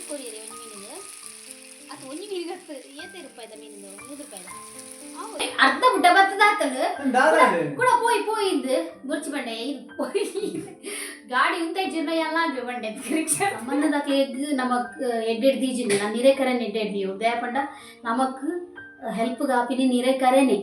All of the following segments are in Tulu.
ಕೊರಿಯರಿ ಒಂಜಿ ಮೀನಿಗೆ ಅದು ಒಂಜಿ ಮೀನಿಗೆ ಹತ್ತು ಏತೆ ರೂಪಾಯಿದ ಮೀನಿಂದು 100 ರೂಪಾಯಿದ ಅರ್ಧ ಬುಡ್ಡ ಬತ್ತದ ಆತನು. ಕೂಡ ಪೋಯಿ ಪೋಯಿಂದು ಬುರ್ಚಿ ಬಂಡೆ ಇದು ಪೋಯಿ ಗಾಡಿ ಉಂತ ಜೀರ್ಣ ಎಲ್ಲ ಆಗ್ಬೇಕು ಬಂಡೆ ರಿಕ್ಷಾ ಸಂಬಂಧದಾಕ್ಲೆಗ್ ನಮಕ್ ಎಡ್ಡೆಡ್ ದೀಜಿನಿ ನಾನು ನಿರೇಕರನ್ ಎಡ್ಡೆಡ್ ನೀವು ದಯಪಂಡ ನಮಕ್ ಹೆಲ್ಪ್ ಗಾಪಿನಿ ನಿರೇಕರೇನೆ.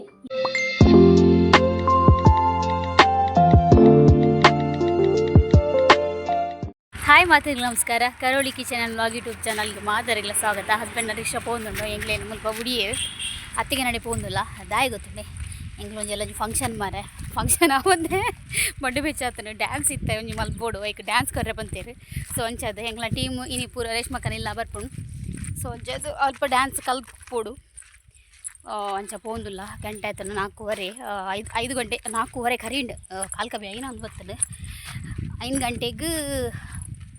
ಹಾಯ್ ಮಾತಿಗೆ ನಮಸ್ಕಾರ. ಕರೋಳಿ ಕಿಚನ್ ಆ್ಯಂಡ್ ವ್ಲಾಗ್ ಯೂಟ್ಯೂಬ್ ಚಾನಲ್ಗೆ ಮಾದರಿಗಳ ಸ್ವಾಗತ. ಹಸ್ಬೆಂಡ್ನ ರಿಕ್ಷಾ ಪೋಂದುಂಡು. ಎಂಗ್ಲೇನು ಮುಲ್ಪ ಉಡಿಯೇ ಅತ್ತಿಗೆ ನಡೆ ಪೋಂದುಲ್ಲ. ದಾಯಿ ಗೊತ್ತುಂಡೆ ಎಂಗ್ಲ ಒಂಜಿ ಎಲ್ಲ ಫಂಕ್ಷನ್ ಮಾರೆ. ಫಂಕ್ಷನ್ ಆವಂದೆ ಬಡ್ಡು ಬೆಚ್ಚಾತನು ಡ್ಯಾನ್ಸ್ ಇತ್ತೆ ಒಂಜಿ ಮಲ್ಪೋಡು ಐಕ್ ಡ್ಯಾನ್ಸ್ ಕೊರ್ರೆ ಬಂತೇರು. ಸೊ ಅಂಚಾದ ಎಂಗ್ಲ ಟೀಮ್ ಇನಿ ಪೂರ ರೇಷ್ಮಕ್ಕನ ಇಲ್ಲ ಬರ್ಪುಂಡು. ಸೊ ಅಂಚಾದ ಅಲ್ಪ ಡ್ಯಾನ್ಸ್ ಕಲ್ಪೋಡು. ಅಂಚ ಪೋಂದುಲ್ಲ. ಗಂಟೆ ಆಯ್ತನ 4:30, 5, 5 ಗಂಟೆ 4:30 ಕರೀಂಡ್ ಕಾಲ್ ಕಬಿ ಐನ ಒಂದು ಬರ್ತದೆ. 5 ಗಂಟೆಗೆ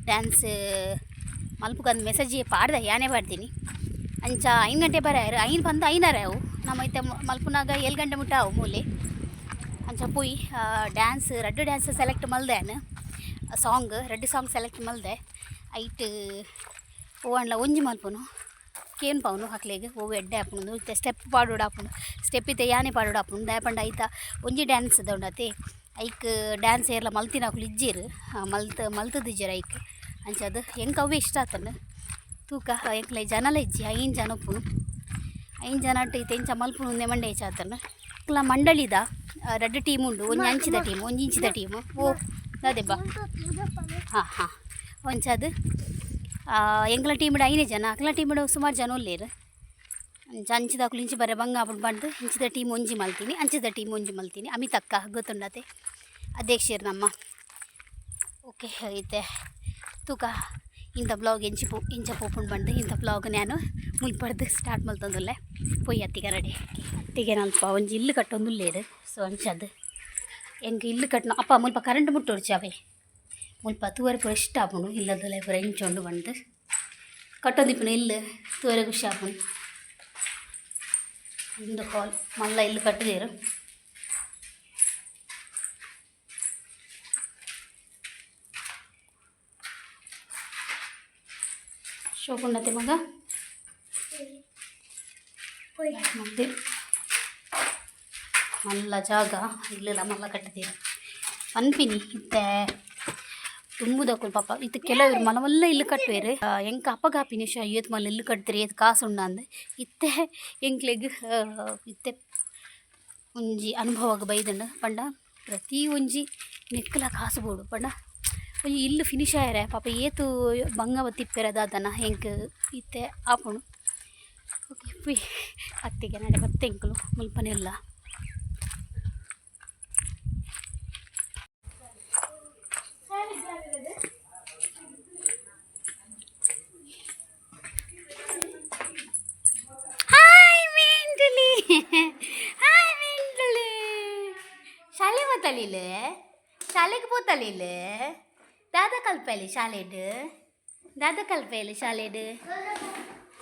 ಡ್ಯಾನ್ಸ್ ಮಲ್ಪುಗಂದು ಮೆಸೇಜ್ ಪಾಡ್ದೆ, ಯಾನೇ ಪಾಡ್ತೀನಿ. ಅಂಚ 5 ಗಂಟೆ ಬರ ಐನ್ ಬಂದು ಐನಾರ ಅವು ನಮ್ಮ ಐತೆ ಮಲ್ಪುನಾಗ 7 ಗಂಟೆ ಮುಟ್ಟ ಅವು ಮೂಲೆ. ಅಂಚ ಪೋಯಿ ಡ್ಯಾನ್ಸ್ ರಡ್ಡು ಡ್ಯಾನ್ಸ್ ಸೆಲೆಕ್ಟ್ ಮಲ್ದೆ. ಸಾಂಗ್ ರಡ್ಡು ಸಾಂಗ್ ಸೆಲೆಕ್ಟ್ ಮಲ್ದೆ. ಐಟ್ ಓ ಒಂಜಿ ಮಲ್ಪುನು ಕೇನ್ ಪಾವುನು ಹಕ್ಲೆಗ್ ಓವು ಎಡ್ಡೆ ಆಪುಂಡು. ಇತ್ತೆ ಸ್ಟೆಪ್ ಪಾಡೋಡು ಆಪುಂಡು. ಸ್ಟೆಪ್ ಇತ್ತೆ ಯಾನೆ ಪಾಡೋಡು ಆಪುಂಡು. ದಾಯೆ ಐತ ಒಂಜಿ ಡ್ಯಾನ್ಸ್ ಉಂಡತೆ ಐಕ್ ಡ್ಯಾನ್ಸ್ ಏರ್ಲ ಮಲ್ತಿನಕುಲು ಇಜ್ಜೆರ್, ಮಲ್ತ್ ಮಲ್ತದಿಜ್ಜೆರ್ ಐಕ್. ಅಂಚಾದ್ ಎಂಕ್ ಅವೇ ಇಷ್ಟ ಆತಂಡ್. ತೂಕ ಎಂಕ್ಲೆ ಜನಲ ಇಜ್ಜಿ, ಐನ್ ಜನ ಉಪ್ಪುನು. ಐನ್ ಜನ ಇತ್ತೆ ಇಂಚ ಮಲ್ಪುನು ಉಂದೆ ಮಂಡೆ ಹೆಚ್ಚಾತಂಡ್. ಎಂಕ್ಲ ಮಂಡಳಿದ ರಡ್ಡ್ ಟೀಮ್ ಉಂಡು. ಒಂಜಿ ಅಂಚಿದ ಟೀಮ್, ಒಂಜಿ ಇಂಚಿದ ಟೀಮ್. ಓ ದಾದೆ ಬಾ. ಹಾಂ ಹಾಂ ಒಂಚಾದ್ ಎಂಕ್ಲ ಟೀಮ್ಡ್ ಐನೇ ಜನ, ಅಕ್ಲ ಟೀಮ್ಡ್ ಸುಮಾರು ಜನ ಉಲ್ಲೇರ್. ಅಂಚ ಅಂಚಿದಕುಲು ಇಂಚಿ ಬರ ಬಂಗ ಆಪುಂಡು ಪಂಡ್ದ್ ಇಂಚಿದ ಟೀಮ್ ಒಂಜಿ ಮಲ್ತೀನಿ, ಅಂಚಿದ ಟೀಮ್ ಒಂಜಿ ಮಲ್ತೀನಿ. ಅಮಿತಕ್ಕ ಗೊತ್ತುಂಡತೆ, ಅಧ್ಯಕ್ಷರು ನಮ್ಮ. ಓಕೆ, ಇತ್ತೆ ತೂಕ ಇಂಥ ಬ್ಲಾಗ್ ಎಂಚಿ ಪೋ ಇಂಚ ಪೋಪುಂಡು ಬಂದು. ಇಂಥ ಬ್ಲಾಗ್ ನಾನು ಮುಲ್ಪಡ್ದು ಸ್ಟಾರ್ಟ್ ಮಲ್ತೊಂದುಲ್ಲೆ. ಪೊಯ್ ಅತ್ತಿಗೆ ರೆಡಿ. ಅತ್ತಿಗೆ ನಲ್ಪ ಒಂಜಿ ಇಲ್ಲು ಕಟ್ಟೊಂದುಲ್ಲೇರು. ಸೊ ಅಂಚದ್ ಎಂಕ್ ಇಲ್ಲು ಕಟ್ಟನ ಅಪ್ಪ ಮುಲ್ಪ ಕರೆಂಟ್ ಮುಟ್ಟೊಡ್ಚಿ ಅವೇ ಮುಲ್ಪ ತೂವರೆ ಪೂರ ಇಷ್ಟ ಆಪುಂಡು. ಇಲ್ಲದಲ್ಲ ಪೂರ ಎಂಚ ಉಂಡು ಬಂದು ಕಟ್ಟೊಂದಿಪ್ಪುನ ಇಲ್ಲು ತೂವರೆ ಖುಷಿ ಆಪುಂಡು. ಇಂದು ಹಾಲ್ ಮಲ್ಲ ಇಲ್ಲು ಕಟ್ಟಿದೇರು. ಶೋಕುಂಡತೆ ಮಗ ಮತ್ತೆ ಮಲ್ಲ ಜಾಗ ಇಲ್ಲೆಲ್ಲ ಮಲ್ಲ ಕಟ್ಟಿದ್ದೀರ ಪನ್ಪಿನಿ. ಇತ್ತೆ ತುಂಬುದಕ್ಕುಲು ಪಾಪ ಇತ್ತೆ ಕೆಲವರು ಮಲವಲ್ಲ ಇಲ್ಲು ಕಟ್ಟುವೆರು. ಎಂಕ್ ಅಪ್ಪಗಾಪಿನಿ ಶಾ ಏತ್ ಮಲ್ಲ ಇಲ್ಲು ಕಟ್ತೀರಿ, ಏತ್ ಕಾಸು ಉಂಡು ಅಂದ್. ಇತ್ತೆ ಎಂಕ್ಲೆಗ್ ಇತ್ತೆ ಒಂಜಿ ಅನುಭವಗ್ ಬೈದುಂಡು. ಪಂಡ ಪ್ರತಿ ಒಂಜಿ ನೆಕ್ಕಲ ಕಾಸು ಬೋಡು. ಪಂಡ ಒಂಜಿ ಇಲ್ಲು ಫಿನಿಶ್ ಆಯೆರೆ ಪಾಪ ಏತು ಬಂಗ ಬತ್ತಿಪ್ಪೆರ ದಾದನ ಎಂಕ್ ಇತ್ತೆ ಆಪುಂಡು. ಓಕೆ, ಪುಯ್ ಅತ್ತಿಗೆ ನಡೆ ಬತ್ತೆ ಎಂಕುಲು ಮುಲ್ಪನೆ ಉಲ್ಲ. Hi mentally, hi mentally. ಶಾಲೆ ಪೋತಲಿಲ್ಲ? ಶಾಲೆಗೆ ಪೋತಲಿಲ್ಲ? ದಾದ ಕಲ್ಪೆಲಿ ಶಾಲೆಡ್? ದಾದ ಕಲ್ಪೆಲಿ ಶಾಲೆಡ್?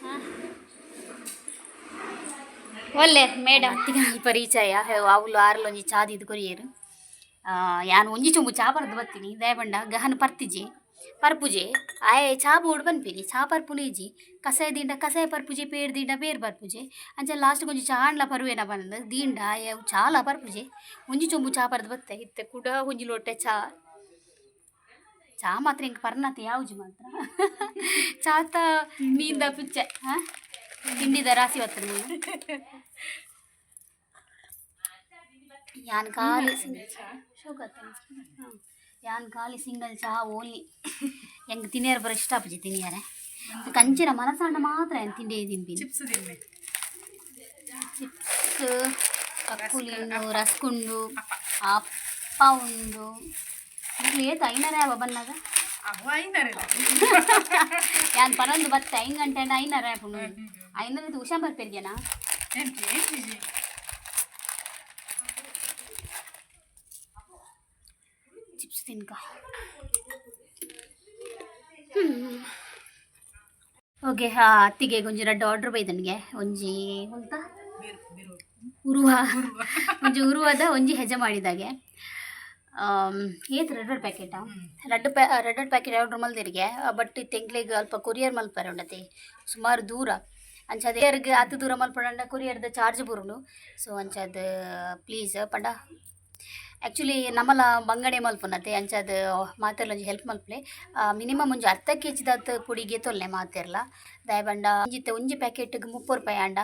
ಹಾಂ, ಒಲ್ಲೆ ಮೇಡಮ್. ಅತ್ತಿಗೆ ಅಲ್ಪ ರೀಚ್ ಆಯ. ಅವ್ಲು ಆರ್ಲ ಒಂಜಿ ಚಾ ದೀದ್ ಕೊರಿಯೆರ್. ಯಾನ್ ಒಂಜಿ ಚೊಂಬು ಚಾ ಪರ್ದು ಬತ್ತೀನಿ. ದಾಯೆ ಪಂಡ ಗಹನ ಪರ್ತಿಜೆ ಪರ್ಪುಜೆ. ಆಯೆ ಚಾ ಬೋಡು ಪನ್ಪಿನಿ, ಚಾ ಪರ್ಪುನ ಇಜ್ಜಿ. ಕಸಾಯ ದಿಂಡ ಕಸಾಯ ಪರ್ಪುಜೆ, ಪೇರ್ ದಿಂಡ ಪೇರ್ ಪರ್ಪುಜೆ. ಅಂಚ ಲಾಸ್ಟ್ ಒಂಜಿ ಚಾ ಆಂಡ್ಲ ಪರುವೇನ ಪಂದ್ ದಿಂಡ ಆಯೆ ಚಾಲ ಪರ್ಪುಜೆ. ಒಂಜಿ ಚೊಂಬು ಚಾ ಪರ್ದು ಬತ್ತೆ. ಇತ್ತೆ ಕುಡ ಒಂಜಿ ಲೋಟೆ ಚಾ. ಚಾ ಮಾತ್ರ ಎಂಕ್ ಪರ್ನತೆ ಯಾವುಜಿ ಮಾತ್ರ. ಚಾತ ಮೀನ್ದ ಪುಚ್ಚೆ. ಹಾಂ, ತಿಂಡಿದ ರಾಸಿ ಬರ್ತದೆ. ಯಾನ್ ಖಾಲಿ ಯಾನ್ ಖಾಲಿ ಸಿಂಗಲ್ ಚಾ ಓನ್ಲಿ. ಎಂಕ್ ತಿನಿಯರ್ ಬರ ಇಷ್ಟ ಆಪುಜಿ ತಿನಿಯರೆ. ಕಂಚಿನ ಮನಸಾಂಡ ಮಾತ್ರ ಯಾನ್ ತಿಂಡಿ ತಿನ್ಪಿನಿ. ಚಿಪ್ಸ್ ತಿನ್ನೆ. ಚಿಪ್ಸ್ ಕಕ್ಕುಲಿ ಉಂಡು, ರಸ್ಕ್ ಉಂಡು, ಅಪ್ಪ ಉಂಡು. ನಿಕ್ಲು ಏತ್ ಐನರೆ ಆವ ಬನ್ನಗ? ಅವು ಐನರೆಲ್ಲ. ಯಾನ್ ಪನೊಂದು ಬತ್ತೆ 5 ಗಂಟೆ ಅಂಡ ಐನರೆ ಆಪುಂಡು. ಐನರೆ ಹುಷಾರ್ ಬರ್ಪೆರ್ಗೆನಾ? ಎಂತ? ಚಿಪ್ಸ್ ತಿನ್ಕ. ಓಕೆ, ಅತ್ತಿಗೆ ಒಂಜಿ ರಡ್ಡ್ ಆರ್ಡರ್ ಬೈದನಿಗೆ. ಒಂಜಿ ಎಂತ ಉರುವ, ಒಂಜಿ ಉರುವದ, ಒಂಜಿ ಹೆಜ ಮಾಡಿದಾಗೆ. ಏತ್ ರೆಡ್ ರೆಡ್ ಪ್ಯಾಕೆಟಾ? ರಡ್ಡ್ ಪ್ಯಾ ರೆಡ್ ರೆಡ್ ಪ್ಯಾಕೆಟ್ ಆರ್ಡ್ರ್ ಮಲ್ದಿರಿಗೆ. ಬಟ್ ಇತ್ತೆ ಎಂಕ್ಲೆಗ್ ಅಲ್ಪ ಕೊರಿಯರ್ ಮಲ್ಪರೆ ಉಂಡತೆ, ಸುಮಾರು ದೂರ. ಅಂಚಾದ್ ಏರ್ಗ್ ಆತ್ ದೂರ ಮಲ್ಪೊಡಂಡ ಕೊರಿಯರ್ದ ಚಾರ್ಜ್ ಬರುಂಡು. ಸೊ ಅಂಚಾದ್ ಪ್ಲೀಸ್ ಪಂಡ ಆ್ಯಕ್ಚುಲಿ ನಮಲ ಬಂಗಡೆ ಮಲ್ಪುನತೆ. ಅಂಚಾದ್ ಮಾತೆರ್ಲ ಒಂಜಿ ಹೆಲ್ಪ್ ಮಲ್ಪುಲೆ. ಮಿನಿಮಮ್ ಒಂಜಿ ಅರ್ಧ ಕೆ ಜಿದಾತ್ ಪೊಡಿ ಗೆತೊನ್ಲೆ ಮಾತೆರ್ಲ. ದಾಯೆ ಪಂಡ ಒಂಜಿತ್ತೆ ಒಂಜಿ ಪ್ಯಾಕೆಟ್ಗ್ 30 ರೂಪಾಯಿ ಆಂಡ,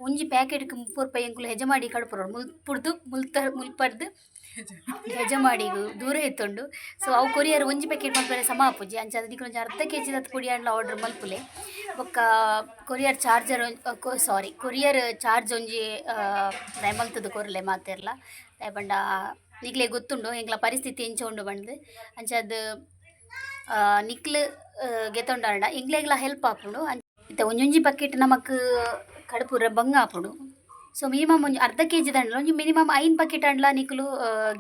ಒಂಜಿ ಪ್ಯಾಕೆಟ್ಗ್ 30 ರೂಪಾಯಿ ಎಂಕುಲು ಹೆಜಮಾಡಿ ಕಡಪುರೊಡು. ಮುಲ್ಪುಡ್ದು ಮುಲ್ತ ಮುಲ್ಪಡ್ದು ಹೆಜಮಾಡಿಗ್ ದೂರ ಇತ್ತುಂಡು. ಸೊ ಅವು ಕೊರಿಯರ್ ಒಂಜಿ ಪ್ಯಾಕೆಟ್ ಮಲ್ಪರೆ ಸಮ ಆಪುಜಿ. ಅಂಚಾದ್ ನಿಕುಲು ಒಂಜಿ ಅರ್ಧ ಕೆ ಜಿದಾತ್ ಪೊಡಿ ಆಂಡಲ ಆರ್ಡರ್ ಮಲ್ಪುಲೆ. ಬೊಕ್ಕ ಕೊರಿಯರ್ ಚಾರ್ಜರ್ ಸಾರಿ ಕೊರಿಯರ್ ಚಾರ್ಜ್ ಒಂಜಿ ದಾಯೆ ಮಲ್ತುದು ಕೊರ್ಲೆ ಮಾತೆರ್ಲ. ದಾಯೆ ಪಂಡ ನಿಕ್ಲೆಗ್ ಗೊತ್ತುಂಡು ಎಂಕ್ಲ ಪರಿಸ್ಥಿತಿ ಎಂಚ ಉಂಡು ಪಂದ್. ಅಂಚಾದ್ ನಿಕ್ಲು ಗೆತೊಂಡಾಂಡ ಎಂಕ್ಲೆಗ್ಲ ಹೆಲ್ಪ್ ಆಪುಂಡು. ಇತ್ತೆ ಒಂಜೊಂಜಿ ಬಕೆಟ್ ನಮಕ್ ಕಡಪುರ ಬಂಗ ಆಪುಂಡು. ಸೊ ಮಿನಿಮಮ್ ಒಂಜಿ ಅರ್ಧ ಕೆ ಜಿ ದಂಡಲ ಒಂಜಿ ಮಿನಿಮಮ್ 5 ಬಕೆಟ್ ಆಂಡಲ ನಿಕುಲು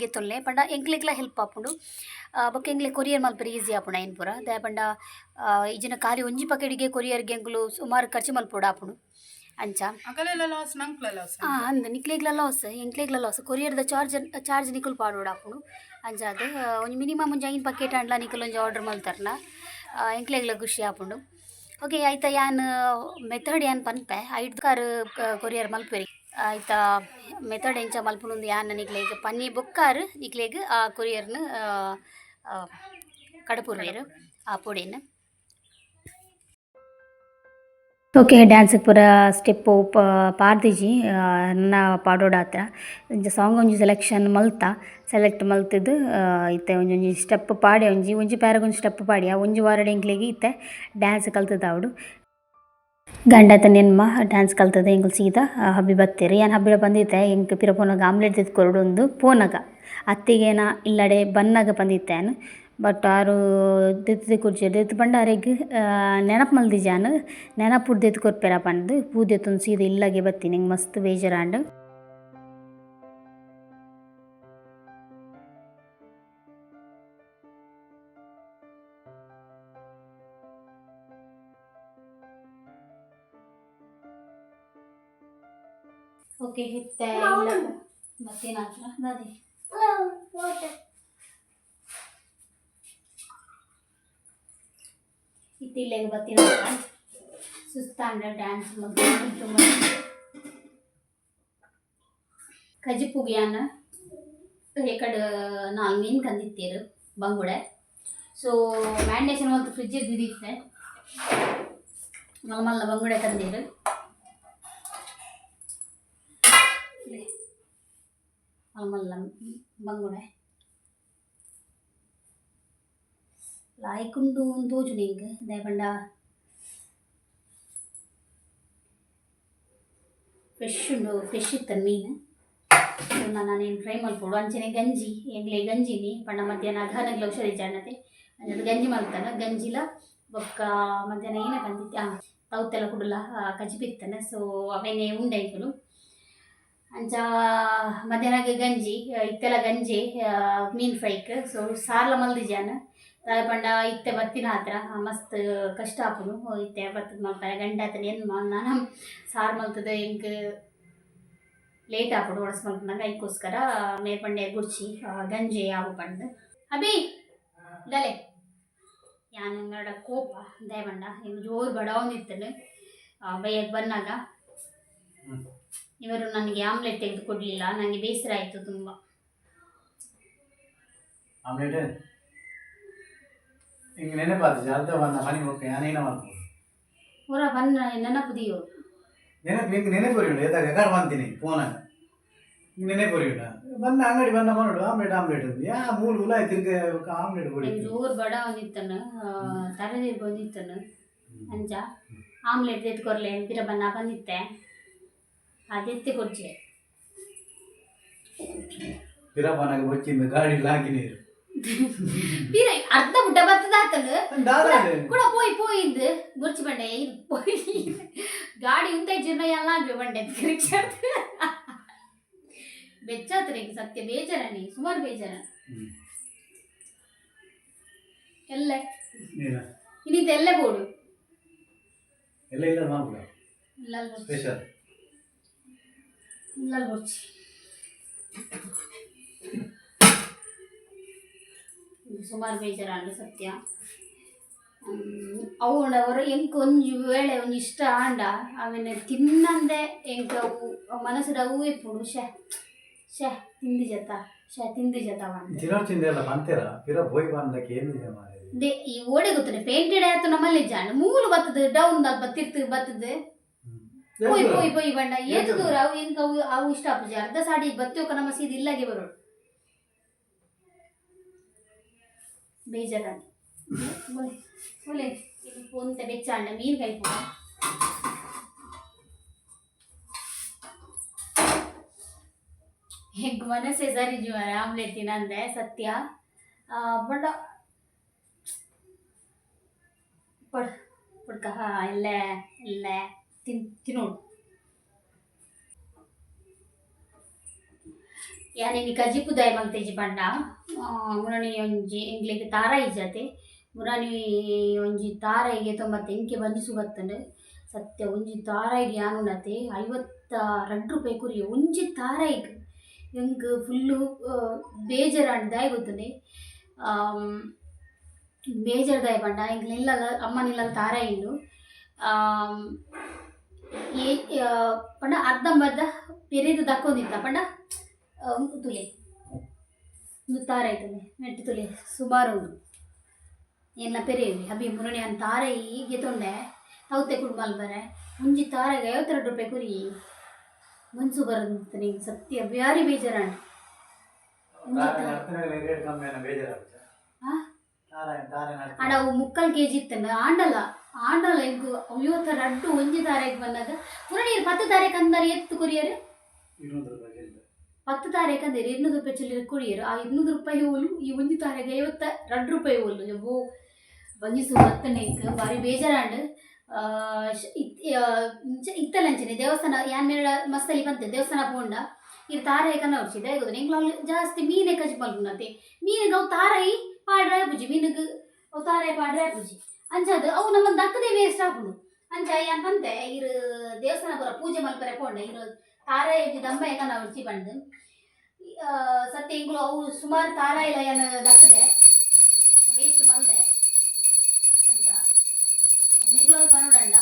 ಗೆತೊನ್ಲೆ ಪಂಡ ಎಂಕ್ಲೆಗ್ಲ ಹೆಲ್ಪ್ ಆಪುಂಡು. ಬೊಕ್ಕ ಎಂಕ್ಲೆಗ್ ಕೊರಿಯರ್ ಮಲ್ಪರೆ ಈಸಿ ಆಪುಂಡು ಐನ್ ಪೂರ. ದಾಯೆ ಪಂಡ ಇಜ್ಜಿಂಡ ಖಾಲಿ ಒಂಜಿ ಪಕೆಟಿಗೆ ಕೊರಿಯರ್ಗೆ ಎಂಕುಲು ಸುಮಾರು ಖರ್ಚು ಮಲ್ಪೊಡು ಆಪುಂಡು ಅಂಚ. ಅಕಲೆಲ್ಲ ಲಾಸ್, ನಂಕ್ಲ ಲಾಸ್. ಅಂದ್ ನಿಕ್ಲೆಗ್ಲ ಲಾಸ್, ಎಂಕ್ಲೆಗ್ಲ ಲಾಸ್. ಕೊರಿಯರ್ದ ಚಾರ್ಜ್ ಚಾರ್ಜ್ ನಿಕುಲು ಪಾಡೊಡು ಆಪುಂಡು. ಅಂಚಾದ್ ಒಂಜಿ ಮಿನಿಮಮ್ ಒಂಜಿ 5 ಬಕೆಟ್ ಆಂಡಲ ನಿಕುಲು ಒಂಜಿ ಆರ್ಡರ್ ಮಲ್ತರ್ನ ಎಂಕ್ಲೆಗ್ಲ ಖುಷಿ ಆಪುಂಡು. ಓಕೆ, ಐತ ಯಾನ್ ಮೆಥಡ್ ಯಾನ್ ಪನ್ಪೆ. ಐಟ್ ಕಾರ್ ಕೊರಿಯರ್ ಮಲ್ಪೆರಿ. ಐತ ಮೆಥಡ್ ಎಂಚ ಮಲ್ಪುನು ಯಾನ್ ನಿಕ್ಲೆಗ್ ಪನ್ನಿ ಬೊಕ್ಕಾರ್ ನಿಕ್ಲೆಗ್ ಆ ಕೊರಿಯರ್ನ್ ಕಡಪುರ್ವೆರ್ ಆ ಪೊಡಿನ್. ಓಕೆ, ಡ್ಯಾನ್ಸ್ ಪೂರ ಸ್ಟೆಪ್ಪು ಪಾಡ್ದಿಜಿ, ನನ ಪಾಡೊಡಾತ. ಇಂಚ ಸಾಂಗ್ ಒಂಜಿ ಸೆಲೆಕ್ಷನ್ ಮಲ್ತ ಸೆಲೆಕ್ಟ್ ಮಲ್ತುದು ಇತ್ತೆ ಒಂಜೊಂಜಿ ಸ್ಟೆಪ್ ಪಾಡ್ಯ. ಒಂಜಿ ಒಂಜಿ ಪ್ಯಾರಗ್ ಒಂಜಿ ಸ್ಟೆಪ್ ಪಾಡ್ಯ. ಒಂಜಿ ವಾರಡ್ ಎಂಕ್ಲೆಗ್ ಇತ್ತೆ ಡ್ಯಾನ್ಸ್ ಕಲ್ತುದಾವೊಡು. ಗಂಡತ ನೆನ್ಮ ಡ್ಯಾನ್ಸ್ ಕಲ್ತದ ಎಂಕುಲು ಸೀದಾ ಹಬ್ಬಿ ಬತ್ತೆರ್. ಯಾನ್ ಹಬ್ಬಿಡ ಬಂದಿತ್ತೆ ಎಂಕ್ ಪಿರ ಪೋನಗ ಆಮ್ಲೆಟ್ ದೆತ್ತ್ ಕೊರೊಡು ಪೋನಗ ಅತ್ತಿಗೇನ ಇಲ್ಲಡೆ ಬನ್ನಗ ಪಂದಿತ್ತೆ ಯಾನ್. ಬಟ್ ಆರು ದೆತ್ತ್ ಕೊರ್ಜೆರ್. ದೆತ್ತ್ ಪಂಡ ಅರೆಗ್ ನೆನಪು ಮಲ್ದಿಜಾನ್, ನೆನಪುಡು ದೆತ್ತ್ ಕೊರ್ಪೆರ ಪಂದ್ ಪೂ ದೆತ್ತೊಂದು ಸೀದಾ ಇಲ್ಲಗೆ ಬತ್ತೀನಿ. ಎಂಕ್ ಮಸ್ತ್ ಬೇಜಾರಾಂಡ್. ಓಕೆ, ಇತ್ತೆ ಮತ್ತೇನಾತ್ರ ದಾದಿ? ಇತ್ತೆ ಇಲ್ಲೆಗ್ ಬತ್ತಿನ ಸುಸ್ತಾಂಡ ಡ್ಯಾನ್ಸ್ ಮಲ್ತು. ಕಜಿಪುಗ್ ಯಾನ್ ಎಕಡ್ 4 ಮೀನು ಕಂದಿತ್ತೇರು ಬಂಗುಡೆ. ಸೊ ಮ್ಯಾರಿನೇಷನ್ ಮಲ್ತ್ ಫ್ರಿಜ್ ದಿದಿತ್ತೆ. ಮಲ್ಲ ಮಲ್ಲ ಬಂಗುಡೆ ತಂದೀರು. ಮಲ್ಲ ಮಲ್ಲ ಬಂಗುಡೆ ಲಾಯ್ಕುಂಡು ತೋಜುಂಡು ಎಂಕ್. ದಾಯೆ ಪಂಡ ಫ್ರೆಶ್ ಉಂಡು, ಫ್ರೆಶ್ ಇತ್ತನ್ ಮೀನು. ಸೊ ನಾನು ಫ್ರೈ ಮಲ್ಪೊಡು. ಅಂಚನೆ ಗಂಜಿ ಎಂಕ್ಲೆ ಗಂಜಿನಿ ಪಂಡ ಮಧ್ಯಾಹ್ನ ಅಘಾನಗ್ಲ ಹುಷಾರಿಜ್ಜಾಂಡತೆ, ಅಂಚಾದ್ ಗಂಜಿ ಮಲ್ತನ. ಗಂಜಿಲ ಬೊಕ್ಕ ಮಧ್ಯಾಹ್ನ ಏನ ಕಂದಿತ್ತೆ, ತೌತೆಲ್ಲ ಕುಡುಲ ಕಜಿಪು ಇತ್ತನ. ಸೊ ಅವೇನೆ ಉಂಡೆ ಎಂಕುಲು. ಅಂಚ ಮಧ್ಯಾಹ್ನಗ್ ಗಂಜಿ, ಇತ್ತೆಲ ಗಂಜಿ ಮೀನು ಫ್ರೈಕ್. ಸೊ ಸಾರ್ಲ ಮಲ್ದಿಜಾನ್. ದಾಯೆ ಪಂಡ ಇತ್ತೆ ಬತ್ತಿನ ಹತ್ರ ಮಸ್ತ್ ಕಷ್ಟ ಆಪುಂಡು ಇತ್ತೆ ಬತ್ತದ ಮಲ್ಪರೆ. ಗಂಟೆ ಆತನ ಎನ್ಮ ನಾನ ಸಾರು ಮಲ್ತದ ಎಂಕ್ ಲೇಟ್ ಆಪುಂಡು ಒಣಸ್ ಮಲ್ಪುನಗ. ಐಕೋಸ್ಕರ ಮೇರ್ ಪಂಡೆ ಗುಡ್ಚಿ, ಗಂಜಿ ಆವು ಪಂದ್. ಅಭಿ ಡಲೆ ಯಾನ್ ಮೇಡ ಕೋಪ. ದಾಯೆ ಪಂಡ ಎಂಕ್ ಜೋರು ಬಡವೊಂದಿತ್ತುಂಡು ಬಯ್ಯಗ್ ಬನ್ನಾಗ. ಇವರು ನನಗೆ ಆಮ್ಲೆಟ್ ತೆಗೆದು ಕೊಡಲಿಲ್ಲ, ನನಗೆ ಬೇಸರ ಆಯಿತು ತುಂಬ. ಆಮ್ಲೆಟ್ ಹಿಂಗೆ ನೆನಪಾದ ಅರ್ಧ ಬನ್ನ ಮನಿ ಬೊಕ್ಕ ಯಾನೇನ ಮಲ್ಪು. ಪೂರ ಬನ್ನ ನೆನಪು ದಿಯೋ. ನೆನಪು ಹಿಂಗೆ ನೆನಪುರಿ ಏತಾಗ ಎಗಾರ ಬಂತೀನಿ ಫೋನ ಹಿಂಗೆ ನೆನಪುರಿ ಬನ್ನ ಅಂಗಡಿ ಬನ್ನ ಮನೋಡು ಆಮ್ಲೆಟ್ ಆಮ್ಲೆಟ್ ಯಾ ಮೂಲು ಉಲಾಯ್ ತಿರ್ಗ ಬೊಕ್ಕ ಆಮ್ಲೆಟ್ ಕೊಡಿ. ಜೋರು ಬಡ ಬಂದಿತ್ತನು, ತರದಿರ್ ಬಂದಿತ್ತನು. ಅಂಚ ಆಮ್ಲೆಟ್ ದೆತ್ತ್ ಕೊರ್ಲೆ ಪಿರ ಬನ್ನ ಬಂದಿತ್ತೆ, ಅದೆತ್ತೆ ಕೊರ್ಜೆ. ಪಿರ ಬನ್ನಾಗ ಬೊಚ್ಚಿಂದ ಗಾಡಿ ಲಾಗಿ ನೀರು. ಪಿರ ಅರ್ಧ ಬುಡ್ಡ ಬತ್ತದ ಆತನು. ದಾದ? ಕೂಡ ಪೋಯಿ ಪೋಯಿಂದು ಗುರ್ಚಿ ಬಂಡೆ ಇದು ಪೋಯಿ ಗಾಡಿ ಉಂತ ಜೀರ್ಣ ಎಲ್ಲ ಆಗ್ಬೇಕು ಬಂಡೆ ರಿಕ್ಷಾ ಬೆಚ್ಚಾತ್ರೆ. ಈಗ ಸತ್ಯ ಬೇಜಾರಣಿ, ಸುಮಾರು ಬೇಜಾರ. ಎಲ್ಲ ಇನ್ನಿತ ಎಲ್ಲ ಬೋಡು. ಎಲ್ಲ ಇಲ್ಲ ಮಾಡ್ಬಿಡ. ಇಲ್ಲ. ಸ್ಪೆಷಲ್. ಇಲ್ಲ, ಬೊಚ್ಚಿ. ಸುಮಾರು ಬೇಜಾರಾಂಡ್ ಸತ್ಯ. ಅವು ಅವರ ಎಂಕ್ ಒಂಜಿ ವೇಳೆ ಒಂಜಿ ಇಷ್ಟ ಆಂಡ ಅವೆನ್ ತಿನ್ನಂದೆ ಎಂಕ್ ಅವು ಮನಸ್ಸುಡು ಅವು ಇಪ್ಪುಂಡು. ಶೇ ಶೇ ತಿಂದಿಜತ, ಶೇ ತಿಂದಿಜತ ಪಂದ್. ತಿನ್ನೋಚಿಂದೆಲ್ಲ ಪಂತೆರ ಪಿರ ಪೋಯಿ ಬಂದಕ್ಕೆ ಏನಿದೆ ಮಾರೆ. ದೆ ಈ ಓಡೆ ಗೊತ್ತುಂಡೆ ಪೇಂಟೆಡ್ ಆತು ನಮ್ಮಲ್ಲಿ ಜಾಂಡ್ ಮೂಲು ಬತ್ತದು ಡೌನ್ ಅಲ್ಪ ತಿರ್ತು ಬತ್ತದು ಪೋಯ್ ಪೋಯ್ ಪೋಯ್ ಬಂಡ ಏತು ದೂರ. ಅವು ಎಂಕ್ ಅವು ಅವು ಇಷ್ಟ ಆಪುಜಿ. ಅರ್ಧ ಸಾಡಿ ಬತ್ತಿಯೊಕ ನಮ್ಮ ಸೀದ ಇಲ್ಲಾಗೆ ಬರೋಡು. ಬೇಜಾರಾಂಡ್. ಒಲೆ ಒಲೆ ಒಂತೆ ಬೆಚ್ಚಾಂಡ ಮೀನು ಕೈಪುವ. ಎಂಕ್ ಮನಸ್ಸೇ ಸರಿ ಜೀವನ ಆಮ್ಲೆಟ್ ತಿನ್ನಂದೆ ಸತ್ಯ. ಬಡ ಪಡ್ ಪಡ್ಕ ಎಲ್ಲ ಎಲ್ಲ ತಿನ್ನೋಡು. ಯಾನ್ ಇನಿ ಕಜಿಪು ದಾಯಿ ಮಲ್ತೇಜಿ ಪಂಡ ಮುರಣಿ ಒಂಜಿ ಎಂಕ್ಲೆಗ್ ತಾರಾಯಿ ಜಾತೆ. ಮುರಣಿ ಒಂಜಿ ತಾರಾಯಿಗೆ 90 ಎಂಕೆ ಬಂಜಿಸು ಬತ್ತುಂಡು ಸತ್ಯ. ಒಂಜಿ ತಾರಾಯಿಗೆ ಯಾನುಂಡತೆ 52 ರೂಪಾಯಿ ಕುರಿಯ ಒಂಜಿ ತಾರಾಯಿಗ್. ಎಂಕ್ ಫುಲ್ಲು ಬೇಜಾರಾಂಡ್. ದಾಯೆ ಗೊತ್ತುಂಡೆ? ಬೇಜಾರ್ ದಾಯೆ ಪಂಡ ಎಂಕ್ಲ ಇಲ್ಲಲ ಅಮ್ಮನ ಇಲ್ಲಲ್ ತಾರಾಯಿ ಉಂಡು. ಏ ಪಂಡ ಅರ್ಧಂಬರ್ಧ ಪೆರಿದ್ ದಕ್ಕೊಂದಿತ್ತ. ಪಂಡ ತೂಲೆ, ಉಂದು ತಾರಾಯಿ ತೂಲೆ, ನೆಟ್ಟ್ ತೂಲೆ ಸುಮಾರು ಉಂಡು. ಏನ್ಲ ಪೆರಿಯೆವಿ ಅಭಿ. ಮುರಣಿ ಯಾನ್ ತಾರಾಯಿ ಗೆತೊಂಡೆ ತೌತೆ ಕುಡ್ ಮಲ್ಪರೆ. ಒಂಜಿ ತಾರಾಯಿಗ್ 52 ರೂಪಾಯಿ ಕೊರಿ. ಮನ್ಸು ಬರಂದಿತ್ತು ನಿಂಗೆ ಸತ್ಯ, ಭಾರಿ ಬೇಜಾರಾಂಡ್. ರೇಟ್ ಕಮ್ಮಿ ಬೇಜಾರಾಗುತ್ತೆ. ಆ? ತಾರಾಯಿ ತಾರಾಯಿ. ಆಂಡ ಅವು ಮುಕ್ಕಾಲು ಕೆಜಿ ಇತ್ತಂಡ. ಆಂಡಲ ಆಂಡಲ ಎಂಕ್ 52 ಒಂಜಿ ತಾರಾಯಿಗ್ ಬನ್ನಗ ಪುರ ನೀರು 10 ತಾರೀಕು ಅಂದಾರೆ ಎತ್ತು ಕೊರಿಯರ್. 200 ರೂಪಾಯಿ ಚಿಲ್ಲರೆ. 10 ತಾರೀಕು ಅಂದರೆ 200 ರೂಪಾಯಿ ಚಿಲ್ಲರೆ ಕೊರಿಯರ್. ಆ 200 ರೂಪಾಯಿ ಹೋಲು ಈ ಒಂಜಿ ತಾರೀಕು 52 ರೂಪಾಯಿ ಹೋಲು. ಯವ್ವೋ, ಬಂಜಿಸು ಬತ್ತಂಡ ಎಂಕ್ ಭಾರಿ ಬೇಜಾರಾಂಡ್. ಇತ್ತಲ್ಲ ಅಂಚನೆ ದೇವಸ್ಥಾನ ಯಾನ್ ಮೇರ ಮಸ್ತಲಿ ಬಂತೆ ದೇವಸ್ಥಾನ ಪೋಂಡ ಇರ್ ತಾರಾಯಿ ಕನ್ನ ವರ್ಷ ದಾಯೆ ಎಂಕ್ಲ ಅವ್ಲು ಜಾಸ್ತಿ ಮೀನೆ ಕಜಿ ಮಲ್ಪುನತೆ. ಮೀನಿಗೆ ಅವು ತಾರಾಯಿ ಪಾಡ್ರೆ ಆಪುಜಿ. ಮೀನಿಗೆ ಅವು ತಾರಾಯಿ ಪಾಡ್ರೆ ಆಪುಜಿ. ಅಂಚಾದ್ ಅವು ನಮ್ಮ ದಕ್ಕದೇ ವೇಸ್ಟ್ ಆಪುಂಡು. ಅಂಚ ಯಾನ್ ಪಂತೆ ಇರ್ ದೇವಸ್ಥಾನ ಪೂರ ಪೂಜೆ ಮಲ್ಪರೆ ಪೋಂಡ ಇರ್ ತಾರಾಯಿ ಒಂಜಿ ದಂಬ ಕನ್ನ ವರ್ಷಿ ಪಂಡ್. ಸತ್ಯ ಎಂಕುಲು ಅವು ಸುಮಾರು ತಾರಾಯಿಲ ಯಾನ್ ದಕ್ಕದೆ ವೇಸ್ಟ್ ಮಲ್ದೆ. ಅಂಚ ನಿಜವಾಗ್ ಪನೊಡಂಡ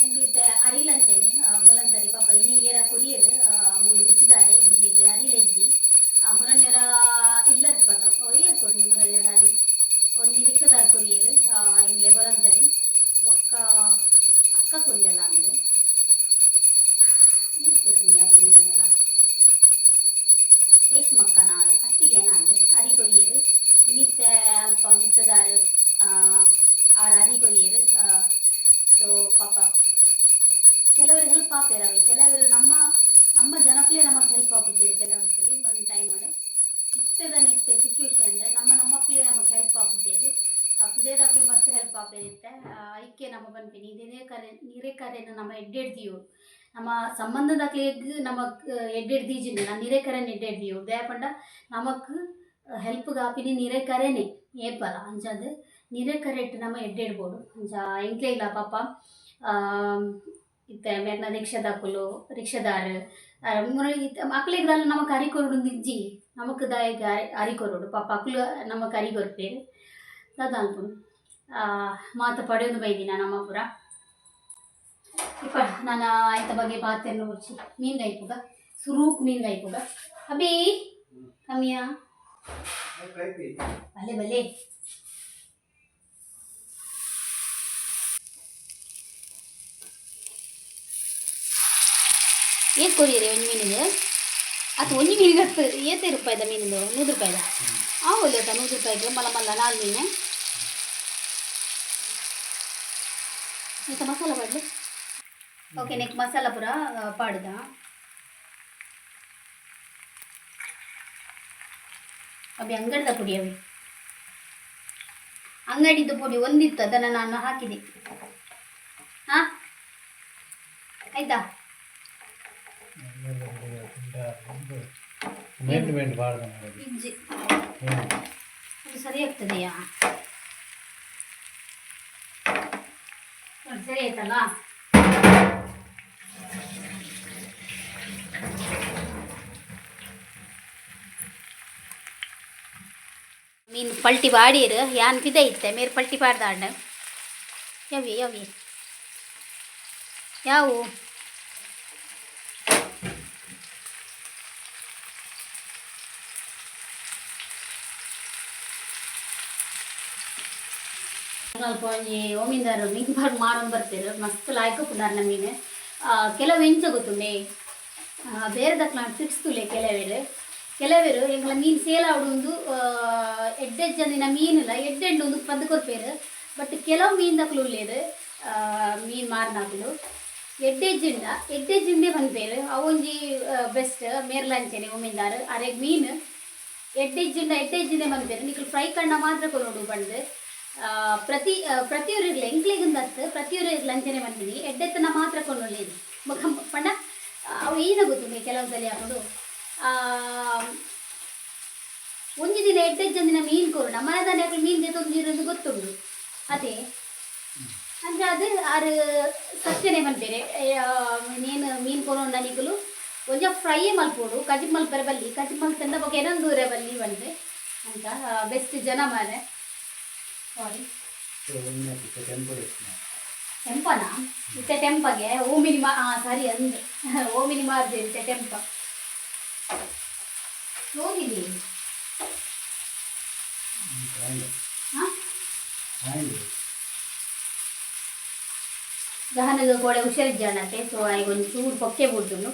ಎಂಕ್ಲು ಇತ್ತೆ ಅರಿಲ್ ಅಂಚೆನೆ ಬೊಲಂತರಿ ಪಾಪ ಇನಿ ಏರ ಕೊರಿಯೆರ್. ಮೂಲು ಮಿತ್ತುದಾರೆ. ಎಂಕ್ಲೆಗ್ ಅರಿಲ್ ಇಜ್ಜಿ. ಮುರಣಿಯವರ ಇಲ್ಲರ್ದ್ ಬತ್ತ ಏರ್ ಕೊರ್ನಿ ಮುರಣಿಯವರ ಅರಿ ಒಂಜಿ ರಿಕ್ಷಾದಾರ್ ಕೊರಿಯೆರ್ ಎಂಕ್ಲೆ ಬೊಲಂತರಿ. ಬೊಕ್ಕ ಅಕ್ಕ ಕೊರಿಯಲ್ಲ ಅಂದ್ ಏರ್ ಕೊರ್ನಿ ಅರಿ ಮುರಣಿಯವರ ರೇಷ್ಮಕ್ಕನ ಅತ್ತಿಗೆನ ಅಂದ್ ಅರಿ ಕೊರಿಯೆರ್. ಇನಿತ್ತೆ ಅಲ್ಪ ಮಿತ್ತದಾರ್ ಆರ್ ಅರಿ ಕೊರಿಯೆರ್. ಸೊ ಪಾಪ ಕೆಲವರು ಹೆಲ್ಪ್ ಆಪೇರವೆ. ಕೆಲವರು ನಮ್ಮ ನಮ್ಮ ಜನಕ್ಕಲೇ ನಮಗೆ ಹೆಲ್ಪ್ ಆಪುಜೆರ್. ಕೆಲವೊಂದು ಸಲಿ ಒಂದು ಟೈಮ್ ಇತ್ತದ ನೆಟ್ ಸಿಚುವೇಶನ್ ನಮ್ಮ ನಮ್ಮಕ್ಕಲೇ ನಮಗೆ ಹೆಲ್ಪ್ ಆಪುಜೆರ್. ಪಿದಯ್ದಕುಲು ಮಸ್ತ್ ಹೆಲ್ಪ್ ಆಪೇರ್ ಇತ್ತೆ. ಐಕೆ ನಮ ಪನ್ಪಿನಿ ನಿರೆಕರೆ ನಿರೆಕರೆನ್ ನಮ ಎಡ್ಡೆಡ್ ದೀವೊಡು. ನಮ್ಮ ಸಂಬಂಧದಕ್ಲೆಗ್ ನಮಕ್ ಎಡ್ಡೆಡ್ ದೀಜಿಂಡ ನಿರೆಕರೆನ್ ಎಡ್ಡೆಡ್ ದೀವೊಡು. ದಾಯೆ ಪಂಡ ನಮಕ್ ಹೆಲ್ಪ್ ಆಪಿನಿ ನಿರೆಕರೆನೆ ಏಪಲ. ಅಂಚಾದ್ ನಿರೆಕರೆಟ್ ನಮ ಎಡ್ಡೆಡ್ ಬೋಡು. ಅಂಚ ಎಂಕ್ಲೆಗ್ಲ ಪಾಪ ಇತ್ತೆ ಮೇರ್ನ ರಿಕ್ಷಾದಕುಲು ರಿಕ್ಷಾದಾರ್ ಅಕ್ಲೆಗ್ ದಾಲ ನಮಕ್ ಅರಿ ಕೊರೊಡುಂದು ಇಜ್ಜಿ. ನಮಕ್ ದಾಯೆಗ್ ಅರಿ ಕೊರೊಡು? ಪಾಪ ಅಕುಲು ನಮಕ್ ಅರಿ ಕೊರ್ಪೆರ್. ದಾದ ಮನ್ಪುನು, ಮಾತ ಪಡೆಯೊಂದು ಬೈದಿನ ನಮ ಪೂರ. ಇಪ್ಪ ನಾನ ಐತ ಬಗ್ಗೆ ಪಾತೆರ್ನ ಬೊರ್ಚಿ. ಮೀನ್ ಕೈಪುಗ, ಸುರೂಕ್ ಮೀನ್ ಕೈಪುಗ. ಅಭಿ ಕಮ್ಮಿಯಾ? ಕೈಪಿ. ಬಲೆ ಬಲೆ. ಏತ್ ಕೊರಿಯರೆ ಒಂಜಿ ಮೀನಿಗೆ? ಅದು ಒಂಜಿ ಮೀನಿಗೆ ಹತ್ತು ಏತೆ ರೂಪಾಯಿದ ಮೀನಿಂದು? 100 ರೂಪಾಯಿದ ಆ ಒಲ್ಲೆತ 100 ರೂಪಾಯಿಗೆ ಮಲ್ಲ ಮಲ್ಲ ನಾಲ್ ಮೀನು. ಈತ ಮಸಾಲ ಪಾಡ್ಲಿ. ಓಕೆ, ನೆಕ್ ಮಸಾಲ ಪೂರ ಪಾಡ್ದ. ಅಭಿ, ಅಂಗಡಿದ ಪುಡಿ ಅವಿ. ಅಂಗಡಿದು ಪುಡಿ ಒಂದಿತ್ತು, ಅದನ್ನು ನಾನು ಹಾಕಿದೆ. ಹಾಂ, ಆಯ್ತಾ? ಮೆಂಟ್ ಮೆಂಟ್ ಬಾರ್ದ. ಇಜ್ಜಿ, ಅದು ಸರಿ ಆಗ್ತದೆಯಾ? ನೋಡಿ, ಸರಿ ಆಯ್ತಲ್ಲ? ಮೀನು ಪಲ್ಟಿ ಬಾಡೀರು ಯಾನ್ ಪಿದ ಇತ್ತೆ ಮೇರು ಪಲ್ಟಿ ಪಾಡ್ದಾಂಡ್. ಯವ್ವೆ ಯವ್ವೆ ಯಾವು ಸ್ವಲ್ಪ ಒಂಜಿ ಓಮಿಂದಾರು ಮೀನು ಬಾರ್ ಮಾರೊಂದು ಬರ್ತೀರು ಮಸ್ತ್ ಲಾಯ್ಕ್ ಉಪ್ಪುಂಡು ಮೀನು. ಕೆಲವು ಎಂಚ ಗೊತ್ತುಂಡೆ ಬೇರೆ ದಕ್ಲ ಫಿಕ್ಸ್ ತುಲೆ ಕೆಲವೇರು ಕೆಲವೇರು ಎಂಕಲ ಮೀನು ಸೇಲ್ ಆವಡೊಂದು ಎಡ್ಡೆಜ್ಜಂದಿನ ಮೀನುಲ ಎಡ್ಡೆಂಡು ಒಂದು ಪಂದ್ ಕೊರ್ಪೇರು. ಬಟ್ ಕೆಲವು ಮೀನು ದಕ್ಲು ಉಲ್ಲೇರು ಮೀನು ಮಾರ್ನಾಕುಲು ಎಡ್ಡೆಜ್ಜಿಂಡ ಎಡ್ಡೆಜ್ಜಿಂದೇ ಪನ್ಪೇರು ಅವೊಂಜಿ ಬೆಸ್ಟ್ ಮೇರ್ಲಂಚನೆ ಉಮಿಂದಾರು ಅರೆಗ್ ಮೀನು ಎಡ್ಡೆಜ್ಜಿಂಡ ಎಡ್ಡೆಜ್ಜಿಂದೇ ಪನ್ಪೇರು ನಿಕುಲು ಫ್ರೈ ಕಣ್ಣ ಮಾತ್ರ ಕೊರೊಡು ಪಂದ್. ಪ್ರತಿ ಪ್ರತಿಯೊರಿಗ್ಲ ಎಂಕ್ಲೆಗುಂದತ್ತು ಪ್ರತಿಯೊರಿಗ್ಲ ಅಂಚನೆ ಪನ್ಪಿನಿ ಎಡ್ಡೆತ್ತನ ಮಾತ್ರ ಕೊನೊಲಿ ಬೊಕ ಪಂಡ ಅವು ಈನ ಗೊತ್ತುಂಡು ಕೆಲವು ಸಲ ಆಪುಂಡು. ಒಂಜಿ ದಿನ ಎಡ್ಡೆಜ್ಜಂದಿನ ಮೀನು ಕೊರು ಮನದಾನೆ ಅಕುಲು ಮೀನು ದೆತೊಂದಿರೋದು ಗೊತ್ತುಂಡು ಅದೇ ಅಂಚ ಅದು ಆರು ಸತ್ಯನೆ ಪನ್ಪೇರೆ ನೇನು ಮೀನು ಕೊನೊಂಡ ನಿಕುಲು ಒಂಜ ಫ್ರೈಯೇ ಮಲ್ಪೊಡು ಕಜಿಪು ಮಲ್ಪೆರೆ ಬಲ್ಲಿ ಕಜಿಪು ಮಲ್ತಂಡ ಬೊಕ ಎನನ್ ದೂರ ಬಲ್ಲಿ ಪಂದ್ ಅಂಚ ಬೆಸ್ಟ್ ಜನ ಮಾರೆ. ಸಾರಿ. ಟೆಂಪನಾ ಇತ್ತೆ ಟೆಂಪಗೆ ಓಮಿನಿ ಮಾ ಸರಿ ಅಂದ್ ಓಮಿನಿ ಮಾರ್ದೆ ಇತ್ತೆ ಟೆಂಪ ಹೋಗಿದಿ. ಹಾಂ ಗಹನಗ ಗೋಡೆ ಹುಷಾರಿಜ್ಜಾಣತೆ ಸೊ ಆಯ್ಗೆ ಒಂಚೂರು ಪೊಕ್ಕೆ ಬುಡ್ದುಂಡು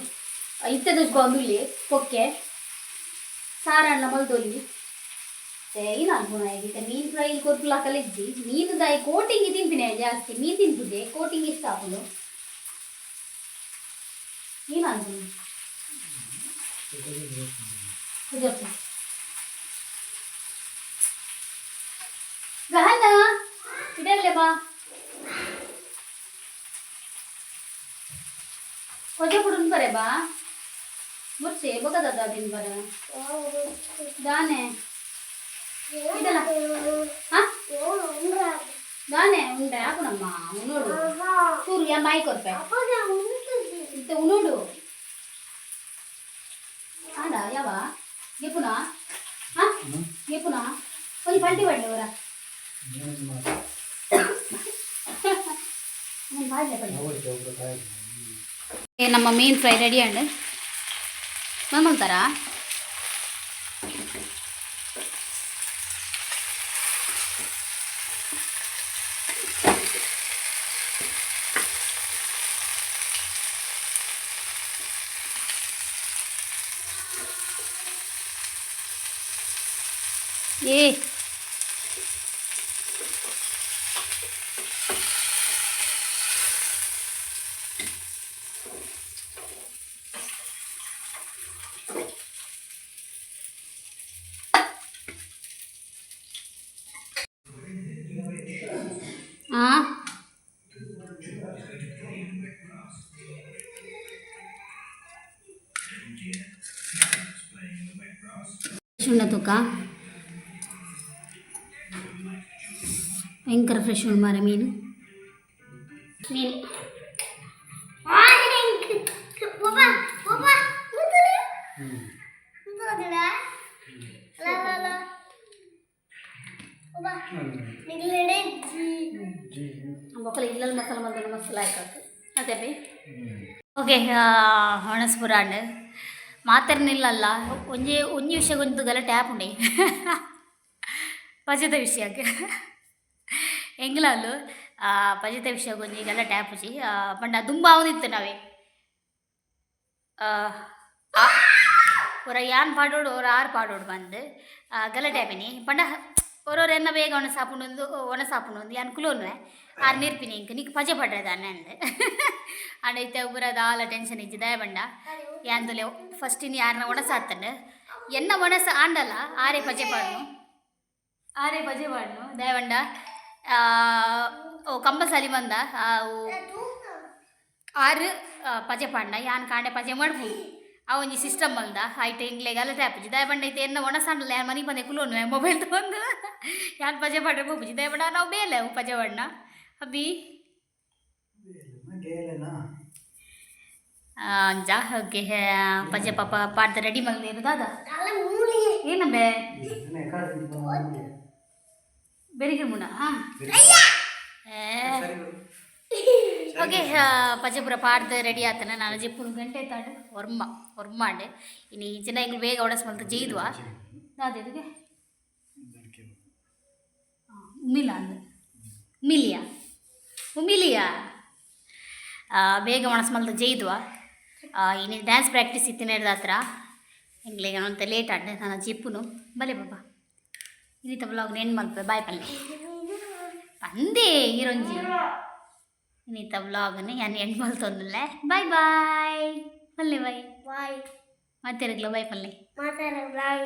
ಇತ್ತೆ ತುಜ್ಕೊಂದುಲ್ಲಿ ಪೊಕ್ಕೆ ಸಾರಣ್ಣ ಮಲ್ದೊಲ್ಲಿ ಏನ ಅನ್ಪುನ ಇತ್ತೆ ಮೀನು ಫ್ರೈ ಕೊರ್ಪುಲಾಕಲಿಜ್ಜಿ ಮೀನು ದಾಯಿ ಕೋಟಿಂಗ್ ತಿನ್ಪಿನಿ ಜಾಸ್ತಿ ಮೀನು ತಿನ್ಪುಜೆ ಕೋಟಿಂಗ್ ಇಷ್ಟ ಆಪುಂಡು ಏನು ಅನ್ಪುನ ಗಹನ ಇದಲ್ಲೇ ಬಾ ಕೊಜೆ ಪುಡುನ್ ಬರೆ ಬಾ ಮುರ್ಚೆ ಬೊಕದ ದಿನ ಬರ ದಾನೆ ಇದಲ್ಲ ಹಾ ದಾನೆ ಉಂಡೆ ಆಪುನಮ್ಮ ಉನೋಡು ಚೂರು ಯಾ ಮಾಯಿ ಕೊರ್ಪೆ ಇತ್ತೆ ಉನೋಡು ಆಂಡ ಯಾವ ಗೆಪುನ ಹಾ ಗೆಪುನ ಒಂಜಿ ಪಲ್ಟಿ ಪಡ್ಲೆ ಅವರ ಪಾಡ್ಲೆ ಪಡ್ಲೆ. ನಮ್ಮ ಮೀನು ಫ್ರೈ ರೆಡಿ ಅಂಡ್ ಬಂದ್ತಾರಾ. ಏ ಆ ಉಂಡ ತೂಕ ಭಯಂಕರ ಫ್ರೆಶ್ ಉಂಡು ಮಾರೆ ಮೀನು ಮೀನು. ಬೊಕ್ಕಲ ಇಲ್ಲಲ್ ಮಸಾಲ ಮಲ್ದನ ಮಸ್ತ್ ಲಾಯ್ಕ್ ಅದೇ ಬಿ. ಓಕೆ ಒಣಸ್ಪುರಾಂಡ್ ಮಾತೆರ್ನಿಲ್ಲಲ್ಲ ಒಂಜಿ ಒಂಜಿ ವಿಷಯ ಒಂಜಿ ಗಲಾಟೆ ಆಪುಂಡೆ ಪಜೆತ ವಿಷಯಕ್ಕೆ ಎಂಗ್ಲಲ್ಲು ಪಜೆತ ವಿಷಯಕ್ಕೆ ಒಂಜಿ ಗಲಾಟೆ ಆಪುಜಿ ಪಂಡ ದುಂಬ ಆವೊಂದಿತ್ತು ನಾವೇ ಒರ ಯಾನ್ ಪಾಡೋಡು ಒರ ಆರ್ ಪಾಡೋಡು ಬಂದು ಗಲಾಟೆ ಆಪಿನಿ ಪಂಡ ಒರೋರು ಎನ್ನ ಬೇಗ ಒಣ ಸಾಪುಂಡು ಒಣ ಸಾಪುಂಡು ಯಾನ್ ಕುಲೋನ್ವೆ ಆರ್ ನೀರ್ಪಿನಿ ಇಂಕ್ ನಿಕ್ ಪಜೆ ಪಡ್ರೆ ದಾನೆ ಅಂದ್ ಆಂಡ ಇತ್ತೆ ಪೂರ ದಾಲ ಟೆನ್ಷನ್ ಇಜ್ಜಿ ದಾಯ ಬಂಡ ಯಾನ್ ತುಲೆ ಫಸ್ಟ್ ಇನಿ ಯಾರನ್ನ ಒಣ ಸಾತ್ತಂಡು ಎನ್ನ ಒಣಸ ಆಂಡಲ ಆರೆ ಪಜೆ ಪಾಡ್ನು ಆರೆ ಪಜೆ ಪಾಡ್ನು ದಾಯ ಬಂಡ ಓ ಕಂಪಲ್ಸರಿ ಬಂದ ಆರು ಪಜೆ ಪಾಂಡ ಯಾನ್ ಕಾಂಡೆ ಪಜೆ ಮಡ್ಪು ಆ ಒಂಜಿ ಸಿಸ್ಟಮ್ ಮಲ್ದ ಐಟ್ ಇಂಗ್ಲೆ ಗಲಾಟೆ ಆಪುಜಿ ದಾಯ ಬಂಡ ಇತ್ತೆ ಎನ್ನ ಒಣ ಸಾಂಡಲ ಯಾನ್ ಮನಿಗ್ ಬಂದೆ ಕುಲೋನು ಮೊಬೈಲ್ ತಗೊಂಡು ಯಾನ್ ಪಜೆ ಪಾಡ್ರೆ ಪೋಪುಜಿ ದಾಯ ಬಂಡ ನಾವು ಬೇಲೆ ಅವು ಪಜೆ ಪಾಡ್ನ ಅಬ್ಬಿ. ಅಂಚ ಓಕೆ. ಪಜೆ ಪಾಪ ಪಾಡ್ದ ರೆಡಿ ಮಲ್ದೇರು ದಾದ ಏನಂಬೆ? ಬೆಳಿಗ್ಗೆ ಮುಣ. ಓಕೆ, ಪಜೆ ಪೂರ ಪಾಡ್ದು ರೆಡಿ ಆತನ. ನಾನು ಜೆಪ್ಪುನು ಗಂಟೆ ತಾಡು ಒರ್ಮ ಒರ್ಮಾಂಡೆ. ಇನಿ ಜನ ಎಂಗ್ಲು ಬೇಗ ಒಡಸ್ ಮಲ್ತು ಜೈದ್ವಾ ದಾದ ಇದಕ್ಕೆ ಉಮಿಲ ಅಂದ್ ಉಮಿಲಿಯಾ ಉಮಿಲಿಯಾ. ಬೇಗ ಒಣಸ್ ಮಲ್ತು ಜೈದ್ವಾ. ಇನಿ ಡ್ಯಾನ್ಸ್ ಪ್ರಾಕ್ಟೀಸ್ ಇತ್ತಿನ ಹತ್ರ ಎಂಗ್ಲಿಗೆ ಅಂತ ಲೇಟ್ ಆಂಡೆ. ನಾನು ಜಿಪ್ಪುನು ಬಲೆ ಬಾಬಾ. ಇನ್ನಿತ ಬ್ಲಾಗ್ ಎಂಡ್ ಮಲ್ಪೆ. ಬಾಯ್ ಪಲ್ಲೆ ಪಂದೇ ಈರೊಂಜಿ. ಇನ್ನಿತ ಬ್ಲಾಗ್ನ ಯಾನ್ ಎಂಡ್ ಮಲ್ತೊಂದುಲ್ಲೆ. ಬಾಯ್ ಬಾಯ್ ಪಲ್ಲೆ, ಬಾಯ್. ಬಾಯ್. ಮಾತೆರ್ಗ್ಲ ಬಾಯ್ ಪಲ್ಲೆ. ಮಾತಾಡ ಬಾಯ್.